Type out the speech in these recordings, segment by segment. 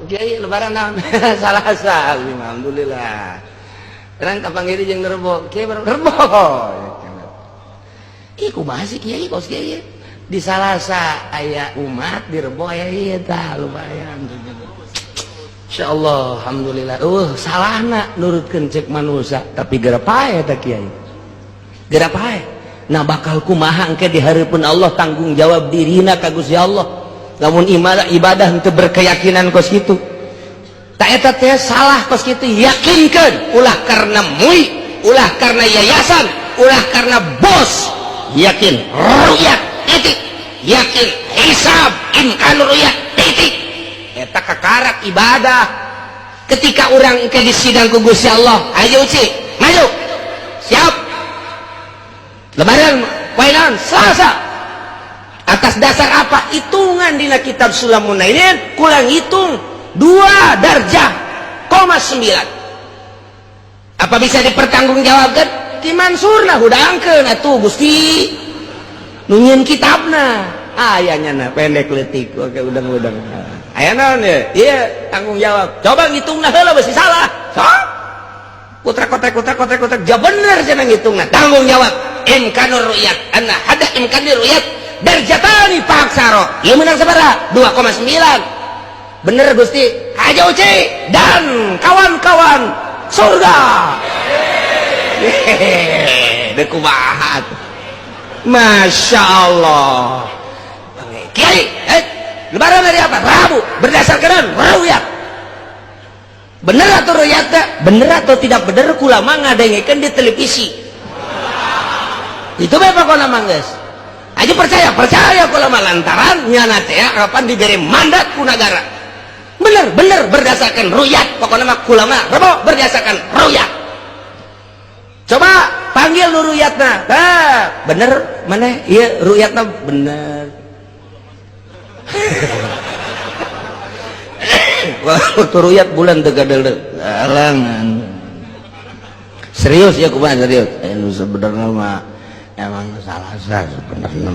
Kiai, lebaran naon? Salasa. Alhamdulillah. Terang kapanggih jeung Rebo. Kiai Rebo. Ih, kumaha sih kiai kos kiai? Di Salasa aya umat, di Rebo aya ieu tah lumayan. Insyaallah, alhamdulillah. Salahna nurutkeun cek manusia, tapi geura paeh tah kiai. Geura paeh. Nah, bakal kumaha engke di hareupeun Allah tanggung jawab dirina ka Gusti Allah? Lamun ibadah ibadah henteu berkeyakinan kos kitu. Tak eta teh salah kos kitu, yakinkeun ulah karena MUI, ulah karena yayasan, ulah karena bos. Yakin ru'yat titik. Yakin hisab imkan ru'yat titik. Eta kakarak ibadah. Ketika orang ke di sidang ku Gusti Allah, ayo Uci, maju. Siap. Lebaran poe naon? Selasa. Atas dasar apa? Hitungan dina kitab Sulamun Nailin kurang hitung 2 darjah koma 9. Apa bisa dipertanggungjawabkan? Ki Mansur nah hudangkeun atuh Gusti. Nu nyieun kitabna. Aya nyana pendek leutik oke udang-udang. Aya naon ya? Iya, tanggung jawab. Coba ngitungna heula besi salah. Sok. Putra kotek kotek kotek kotek ja bener cenah ngitungna. Tanggung jawab. Imkanur ru'yat. Anna hada imkanur ru'yat darjatani paksaro. Ieu menang sabaraha? 2,9. Bener Gusti. Haja Uci dan kawan-kawan surga. Hehehe, dek kumaha. Masya Allah. Kiai, lebaran hari apa? Rabu. Berdasarkan ru'yat. Bener atau ru'yat? Bener atau tidak bener kula mah ngadengekeun di televisi. Itu bae pokona mah geus. Aja percaya, percaya kula mah lantaran nyana teh kapan diberi mandat ku negara. Bener, bener berdasarkan ru'yat. Pokoknya mah kula mah Rebo berdasarkan ru'yat. Coba panggil nu ru'yatna. Nah, bener mana? Iya, ru'yatna bener. Waktu ru'yat bulan teu gadeuleu. Alangan. Serius ya kumaha serius? Nu sebenarnya mah emang salah sah sebenarnya.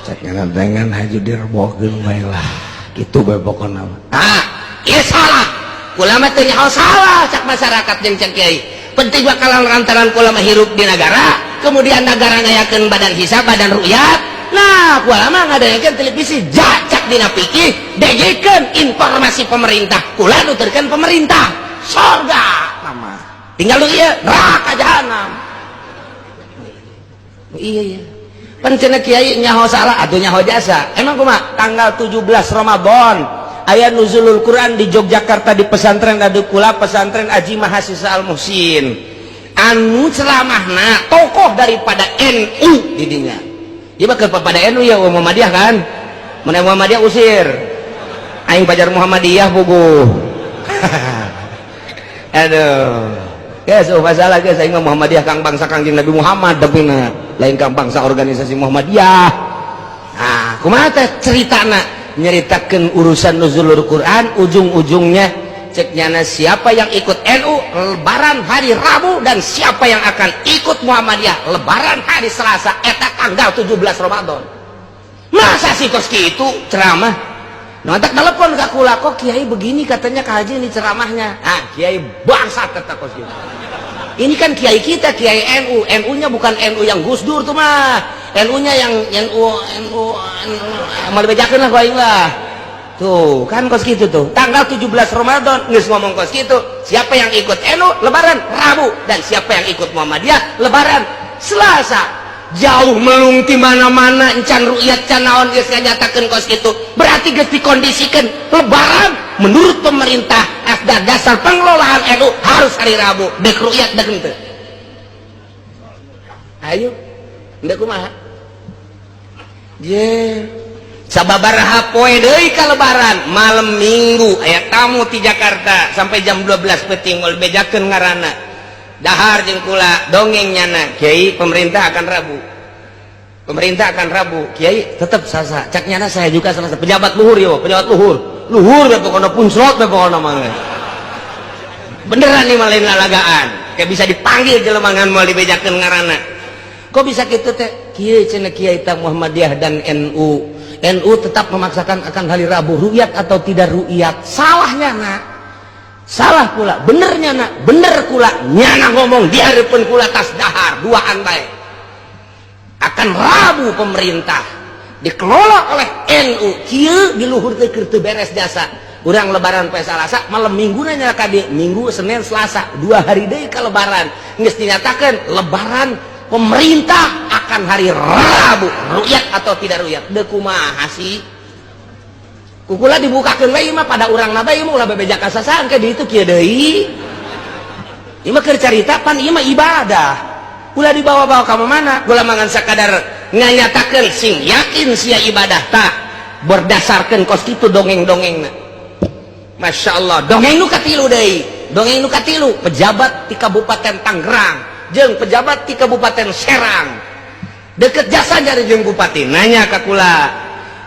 Cek dengan haji direbokeun bae lah. Gitu bae pokona mah. Ah, ieu salah. Kula mah teu nyaho salah cak masyarakat jeung cek kiai. Penting bakalan lantaran kula mah hirup di negara, kemudian negara ngayakeun badan hisab, badan ru'yat. Nah, kula mah ngadayakeun televisi jacak dina pikir, dengekeun informasi pemerintah. Kula nuturkeun pemerintah. Sorga mama. Tinggal lu ieu neraka jahanam. Iya iya. Pan cenah kiai nyaho salah atuh nyaho jasa. Emang kumaha? Tanggal 17 Ramadan aya nuzulul Quran di Yogyakarta di pesantren Adukula, pesantren Aji Mahasiswa Al Muhsin. Anu ceramahna tokoh daripada NU di dinya. Ieu mah kepada NU ya Muhammadiyah kan? Mun Muhammadiyah usir. Aing pajar Muhammadiyah puguh. Aduh. Guys, oh masalah guys, aing mah Muhammadiyah kang bangsa Kangjeng Nabi Muhammad tapi na lain kang bangsa organisasi Muhammadiyah. Nah, kumaha teh ceritana? Nyeritakeun urusan nuzulul Quran, ujung-ujungnya cek nyana siapa yang ikut NU lebaran hari Rabu dan siapa yang akan ikut Muhammadiyah lebaran hari Selasa eta tanggal 17 Ramadan. Masa sih kos kitu ceramah? Nah, tak telepon ke kula, kok kiai begini katanya ke haji ini ceramahnya. Ah, kiai bangsat kata kos gitu. Ini kan kiai kita, kiai NU. NU-nya bukan NU yang Gus Dur tuh mah. NU-nya yang NU NU NU mau dibejakeun lah ku aing lah. Tuh, kan kos gitu tuh. Tanggal 17 Ramadan geus ngomong kos gitu. Siapa yang ikut NU lebaran Rabu dan siapa yang ikut Muhammadiyah lebaran Selasa. Jauh melung ti mana-mana encan ru'yat can naon geus nganyatakeun kos kitu. Berarti geus dikondisikan lebaran menurut pemerintah asda dasar pengelolaan NU harus hari Rabu. Dek ru'yat dek henteu. Ayo, henteu kumaha? Ye. Sababaraha poe deui ka lebaran, malam Minggu aya tamu ti Jakarta sampai jam 12 peuting moal bejakeun ngaranna. Dahar jeung kula dongeng nyana, kiai pemerintah akan Rabu. Pemerintah akan Rabu, kiai tetap Selasa. Cak nyana saya juga Selasa. Pejabat luhur yo, pejabat luhur. Luhur we pokona punslot we pokona mah. Beneran nih malah lalagaan. Kayak bisa dipanggil jelema ngan moal dibejakeun ngaranna. Kok bisa kitu teh? Kieu cenah kiai ta Muhammadiyah dan NU. NU tetap memaksakan akan hari Rabu. Rukyat atau tidak rukyat, salahnya nak, salah kula, benernya nak, bener kula. Nyana ngomong di hadapan kula tas dahar duaan baik akan Rabu pemerintah dikelola oleh NU. Kieu di luhur teh keur teu beres jasa. Urang Lebaran poe Salasa, malam Minggu nanya ka dieu, Minggu, Senin, Selasa, 2 hari deui ka Lebaran, geus dinyatakan Lebaran pemerintah akan hari Rabu. Rukyat atau tidak rukyat, deuk kumaha sih? Ku kula dibukakeun we mah pada urang na bae mah, ulah bebeja ka sasaha ke di itu kieu deui. Ieu mah keur carita, pan ieu mah ibadah, ulah dibawa-bawa ka mana. Kula mangan sakadar nganyatakeun sing yakin sia ibadah tak berdasarkan kos kitu dongeng-dongengna. Masya Allah, dongeng nu katilu deui, dongeng nu katilu, pejabat di Kabupaten Tangerang jeung pejabat di Kabupaten Serang deket jasa dari jeung bupati nanya ka kula,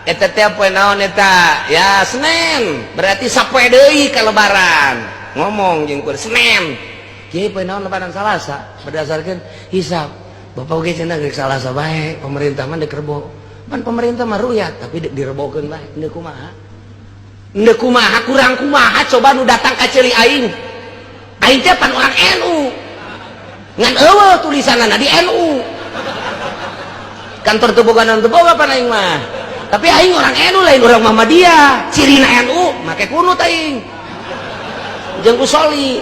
"Eta teh poe naon eta?" "Ya Senin." "Berarti sapoe deui ka Lebaran." Ngomong jeung kula, "Senin kieu poe naon Lebaran?" "Salasa berdasarkan hisab." "Bapak oge cenah geus Salasa bae, pemerintah mah deuk Rebo." Pan pemerintah mah ruyat tapi direbokeun bae. Deuk kumaha? Deuk kumaha? Kurang kumaha coba nu datang ka ceuli aing? Aing teh pan orang NU, ngan eueuh tulisanana di NU. Kantor teu boga naon, teu boga pan aing mah. Tapi aing orang NU, lain orang Muhammadiyah. Cirina NU make kunut, aing jeung usoli.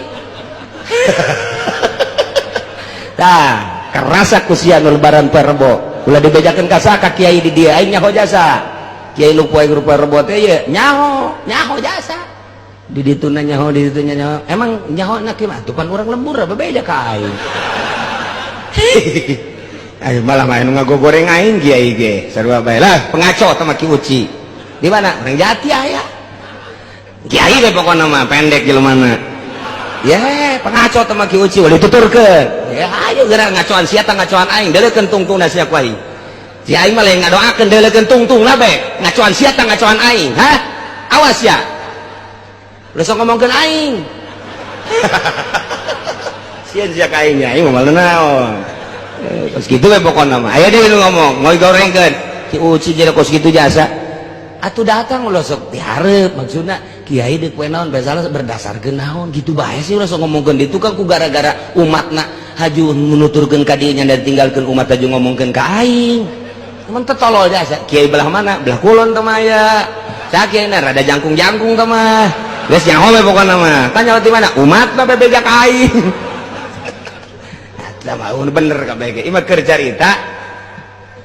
Tah, kerasa ku sia nu Lebaran poe Rebo. Ulah dibejakeun ka saha, ka kiai di dieu, aing nyaho jasa. Kiai nu poe poe Rebo teh ye nyaho, nyaho jasa. Di ditu nyaho, di ditu nyaho. Emang nyaho na kieu mah tuh pan urang lembur, bebeja ka aing. Ayo malah main ngagogoreng aing kiai ge. Sarua bae lah, pengaco sama Ki Uci. Di mana? Orang Jati aya. Kiai we pokona mah pendek jelema. Ya, pengaco sama Ki Uci ulah dituturkeun. Ya ayo geura ngacoan sia tah ngacoan aing, deuleukeun tungtungna sia ku aing. Si aing mah lain ngadoakeun, deuleukeun tungtungna bae. Ngacoan sia tah ngacoan aing, hah? Awas ya. Ulah sok ngomongkeun aing. Sieun sia ka aing, aing mah naon. Kos kitu we pokona mah. Aya deui nu ngomong, ngorengkeun. Ki Uci jadi kos kitu jasa. Atuh datang ulah sok dihareup, maksudna kiai deuk poe naon bae salah berdasarkeun naon gitu bae sih, ulah sok ngomongkeun ditu kan ku gara-gara umatna haju menuturkeun ka dieu nya ditinggalkeun umat haju ngomongkeun ka aing. Mun teu tolol jasa. Kiai belah mana? Belah kulon teh mah aya. Sakieu rada jangkung-jangkung teh mah. Geus nyaho we pokona mah. Tanya di mana? Umatna bebeja ka aing. Eta mah bener kabeh ge. Ieu mah keur carita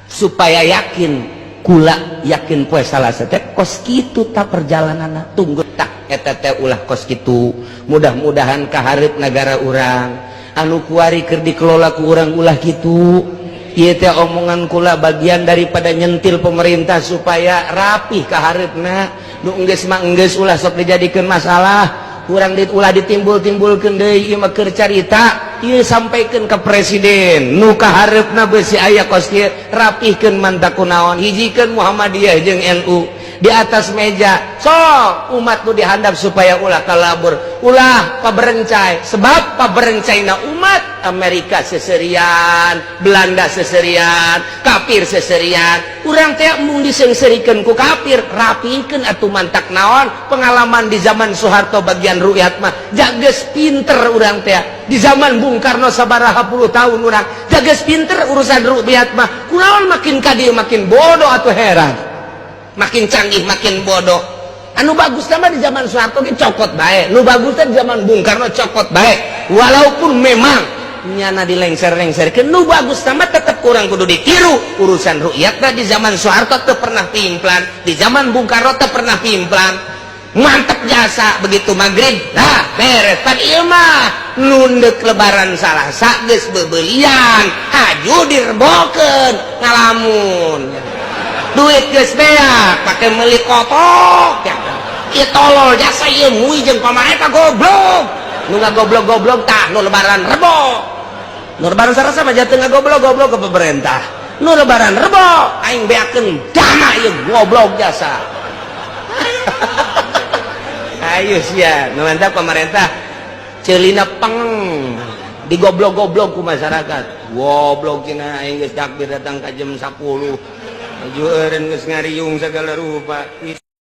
supaya yakin, kula yakin poe Salasa teh kos kitu ta perjalananna. Tunggu tak eta teh ulah kos kitu. Mudah-mudahan kahareup negara urang anu kuari keur dikelola ku urang ulah kitu. Ieu teh omongan kula bagian daripada nyentil pemerintah supaya rapih kahareupna. Nu enggeus mah enggeus, ulah sok dijadikeun masalah. Kurang dit ulah ditimbul-timbulkeun deui. Ieu mah keur carita, ieu sampaikeun ka presiden nu kahareupna beusi aya kos kieu, rapihkeun mantak kunaon, hijikeun Muhammadiyah jeung NU di atas meja. Sok umat nu dihandap supaya ulah kalabur, ulah paberencai, sebab paberencaina umat Amerika seserian, Belanda seserian, kafir seserian. Urang teh mung diseungseurikeun ku kafir. Rapihkeun atuh mantak naon. Pengalaman di zaman Soeharto bagian rukyat mah jages pinter urang teh. Di zaman Bung Karno sabaraha puluh tahun urang jages pinter urusan rukyat mah. Kunaon makin ka dieu makin bodoh atau heran, makin canggih makin bodoh. Anu bagus sama di zaman Soeharto ge cokot bae, nu bagus di zaman Bung Karno cokot bae, walaupun memang nyana dilengser-lengserkeun. Nu bagus sama tetep kurang kudu ditiru. Urusan rukyat di zaman Soeharto teu pernah pimplan, di zaman Bung Karno teu pernah pimplan, mantep jasa. Begitu maghrib nah beres. Pan ieu mah nundek Lebaran Salasa geus bebelian haju direbokeun, ngalamun, duit geus beak pake meuli kotok ya. Ieu tolol jasa ieu, mui jeung pamarentah goblok. Nu ngagoblok-goblok tah nu Lebaran Rebo, nu Lebaran Salasa mah jatuh ngagoblok-goblok ke pemerintah. Nu Lebaran Rebo aing beakeun dana ieu, goblok jasa. Ayo sia nu mantap pemerintah ceulina peng digoblok-goblok ku masyarakat. Goblok cenah, aing geus takbir datang ka jam 10. Baju eureun geus ngariung segala rupa.